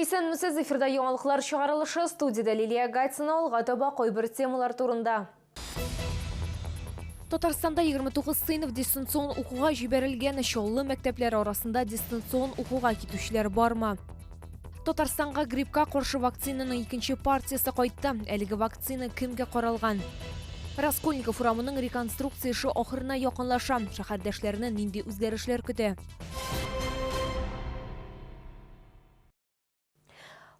Исәнмесез, эфирда яңалыклар чыгарылышы, студиядә Лилия Гатина, алга таба кайбер темалар турында. Татарстанда 29 сыйныф дистанцион укуга җибәрелгән. Чаллы мәктәпләре арасында дистанцион укуга китүчеләр бармы? Татарстанга гриппка каршы вакцинаның икенче партиясе кайтты. Әлеге вакцина кемгә каралган? Раскольников урамының реконструкция эше ахырына якынлаша. Шәһәрдәшләрне нинди үзгәрешләр көтә?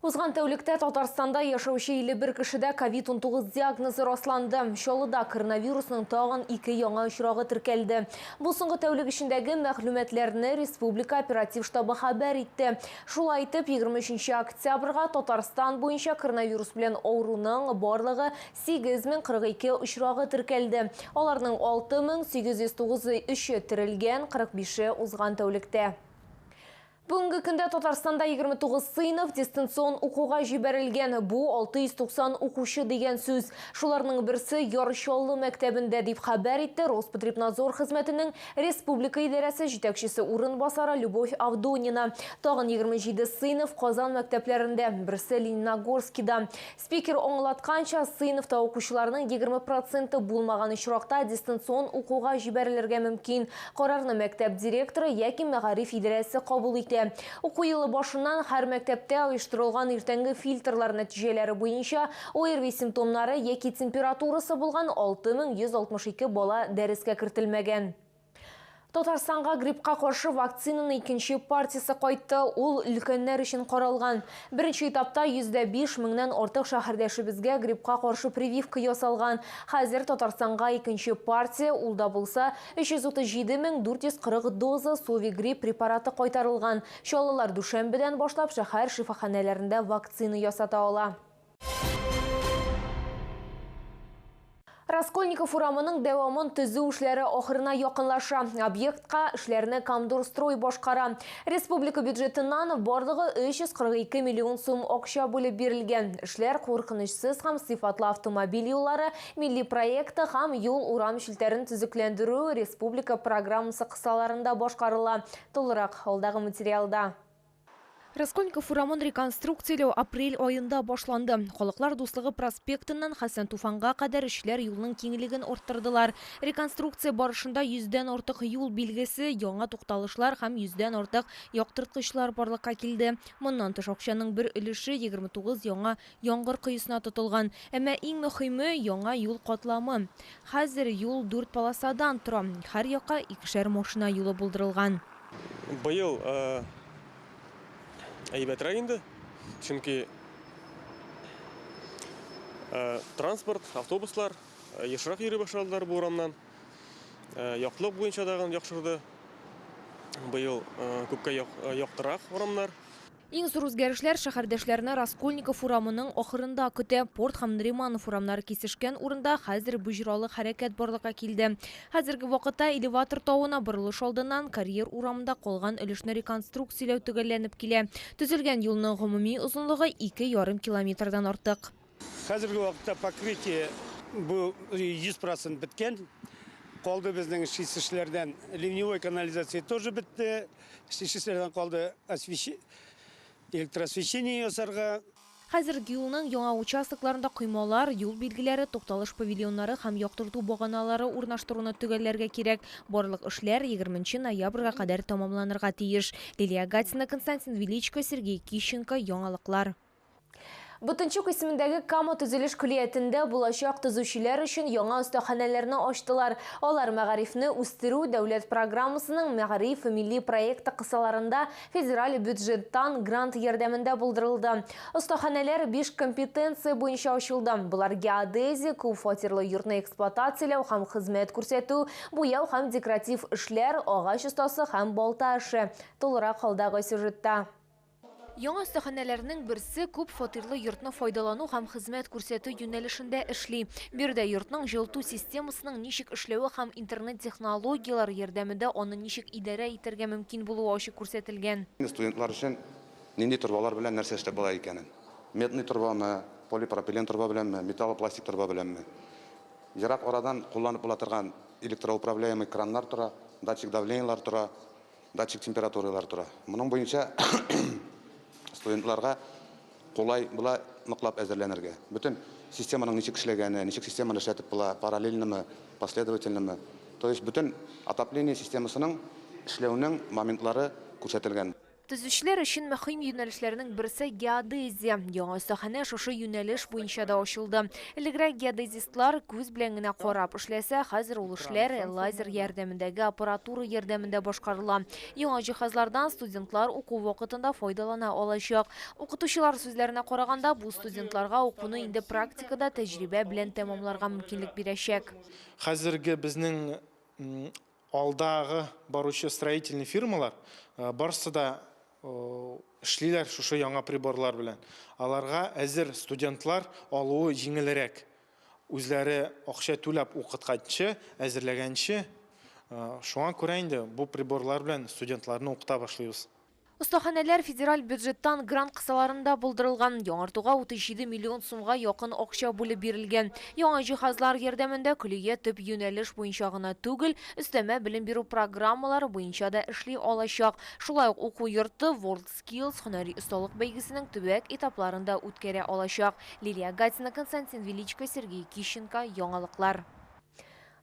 Узган тәүлектә Татарстанда яшәүче 51 кешедә ковид-19 диагнозы расланды. Чаллыда коронавирусның тагын ике яңа очрагы теркәлде. Бу соңгы тәүлек эчендәге мәгълүматларны республика оператив штабы хәбәр итте. Шулай итеп, 23 октябрьгә Татарстан буенча коронавирус белән авыруның барлыгы 8042 очрагы теркәлде. Аларның 6809-ы терелгән, 45-е узган тәүлектә. Бүгенге көндә Татарстанда 29 сыйныф дистанцион укуга җибәрелгән. Бу 690 укучы дигән сүз. Шуларның берсе Яр Чаллы мәктәбендә, дип хәбәр итте Роспотребнадзор хезмәтенең республика идарәсе җитәкчесе урынбасары Любовь Авдонина. Тагын 27 сыйныф Казан мәктәпләрендә, берсе Лениногорскида. Спикер аңлатканча, сыйныфта укучыларның 20 проценты булмаган очракта дистанцион укуга җибәрелергә мөмкин. Карарны мәктәп директоры яки мәгариф идарәсе кабул итә. Уку елы башыннан һәр мәктәптә оештырылган иртәнге фильтрлар нәтиҗәләре буенча ОРВИ симптомнары яки температурасы булган 6162 бала дәрескә кертелмәгән. Татарстанга гриппка каршы вакцинаның икенче партиясе кайтты. Ул өлкәннәр өчен каралган. Беренче этапта 105 меңнән артык шәһәрдәшебезгә гриппка каршы прививка ясалган. Хәзер Татарстанга икенче партия, ул да булса 337 мең 440 доза Совигрипп препараты кайтарылган. Чаллылар дүшәмбедән башлап шәһәр шифаханәләрендә вакцина ясата ала. Раскольников урамының дәвамын төзү эшләре ахырына якынлаша. Объектка эшләрне Камдорстрой башкара. Республика бюджетыннан барлыгы 342 миллион сум акча бүлеп бирелгән. Эшләр куркынычсыз һәм сыйфатлы автомобиль юллары милли проекты һәм юл-урам челтәрен төзекләндерү республика программасы кысаларында башкарыла. Тулырак алдагы материалда. Раскольников урамын реконструкцияләү апрель аенда башланды. Халыклар дуслыгы проспектыннан Хәсән Туфанга кадәр эшчеләр юлның киңлеген арттырдылар. Реконструкция барышында йөздән артык юл билгесе, яңа тукталышлар һәм йөздән артык яктырткычлар барлыкка килде. Моннан тыш, акчаның бер өлеше 29 яңа яңгыр коесына тотылган. Әмма иң мөхиме, яңа юл катламы. Хәзер юл дүрт полосадан тора, һәр якка икешәр машина юлы булдырылган. Быел әйбәтрәк инде, чөнки транспорт, автобуслар ешрак йөри башладылар бу урамнан. Яктылык буенча тагын яхшырды. Быел күпкә яктырак урамнар. Иң зур үзгәрешләр шәһәрдәшләрне Раскольников урамының ахырында көтә. Порт һәм Нариманов урамнары кисешкән урында хәзер боҗралы хәрәкәт барлыкка килде. Хәзерге вакытта элеватор тавына борылыш алдыннан Карьер урамында калган өлешне реконструкцияләү төгәлләнеп килә. Төзелгән юлның гомуми озынлыгы ике ярым километрдан артык. Хәзерге вакытта покрытие бу 100 процент беткән. Калды безнең эшләр ливневой канализация тоже бетте. Эшләр калды электроосвещение ясарга. Хәзер юлның яңа участокларында коймалар, юл билгеләре, тукталыш павильоннары һәм яктырту баганалары урнаштыруны төгәлләргә кирәк. Барлык эшләр 20 ноябрьгә кадәр тәмамланырга тиеш. Лилия Гатина, Константин Величко, Сергей Кищенко, Яңалыклар. Ботынчук исемендәге Кама төзелеш көллиятендә булачак төзүчеләр өчен яңа остаханәләрне ачтылар. Алар мәгарифне үстерү дәүләт программасының Мәгариф милли проекты кысаларында федераль бюджеттан грант ярдәмендә булдырылды. Остаханәләр биш компетенция буенча ачылды. Болар геодезия, күп фатирлы йортны эксплуатацияләү һәм хезмәт күрсәтү, буяу һәм декоратив эшләр, агач остасы һәм балта эше. Тулырак алдагы сюжетта. Яңа остаханәләрнең берсе күп фатирлы йортны файдалану һәм хезмәт күрсәтү юнәлешендә эшли. Биредә йортның җылыту системасының ничек эшләве һәм интернет-технологияләр ярдәмендә аны ничек идарә итәргә мөмкин булуы ачык күрсәтелгән. Студентлар өчен нинди торбалар белән нәрсә эшләп була икәнен. Медный торбамы, полипропилен торба беләнме, металлопластик торба беләнме. Ерак арадан кулланып була торган электроуправляемый краннар тора, датчик давлениелар тора, датчик температуралар тора. Моның буенча студентларга Кулай була ныклап әзерләнергә. Бөтен системаның ничек эшләгәне, ничек системаны эшләтеп була, параллельнымы, последовательнымы. То есть бөтен отопление системасының эшләүнең моментлары күрсәтелгән. Төзүчеләр өчен мөһим юнәлешләрнең берсе геодезия. Яңа остаханә шушы юнәлеш буенча да ачылды. Элегрәк геодезистлар күз белән генә карап эшләсә, хәзер ул эшләр лазер ярдәмендәге аппаратура ярдәмендә башкарыла. Яңа җиһазлардан студентлар уку вакытында файдалана алачак. Укытучылар сүзләренә караганда, бу студентларга укуны инде практикада тәҗрибә белән тәмамларга мөмкинлек бирәчәк. Хәзерге безнең алдагы баручы строительный фирмалар барысы да эшлиләр шушы яңа приборлар белән. Аларга әзер студентлар алуы җиңелрәк. Үзләре акча түләп укытканчы, әзерләгәнче, шуңа күрә инде бу приборлар белән студентларны укыта башлыйбыз. Остаханәләр федераль бюджеттан грант кысаларында булдырылган. Яңартуга 37 миллион сумга якын акча бүлеп бирелгән. Яңа җиһазлар ярдәмендә көллият төп юнәлеш буенча гына түгел, өстәмә белем бирү программалары буенча да эшли алачак. Шулай ук уку йорты World Skills һөнәри осталык бәйгесенең төбәк этапларын да үткәрә алачак. Лилия Гатина, Константин Величко, Сергей Кищенко. Яңалыклар.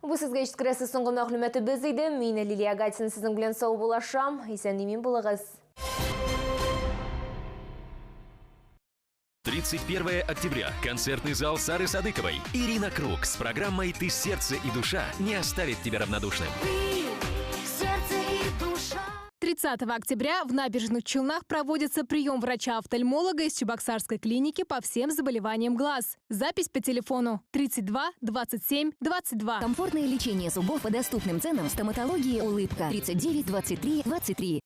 Бу сезгә җиткерәсе соңгы мәгълүматыбыз иде. Мин Лилия Гатина сезнең белән саубуллашам. Исән-имин булыгыз. 31 октября. Концертный зал Сары Садыковой. Ирина Круг с программой «Ты сердце и душа» не оставит тебя равнодушным. Ты сердце и душа. 30 октября в Набережных Челнах проводится прием врача-офтальмолога из Чебоксарской клиники по всем заболеваниям глаз. Запись по телефону 32 27 22. Комфортное лечение зубов по доступным ценам в стоматологии «Улыбка» 39 23 23.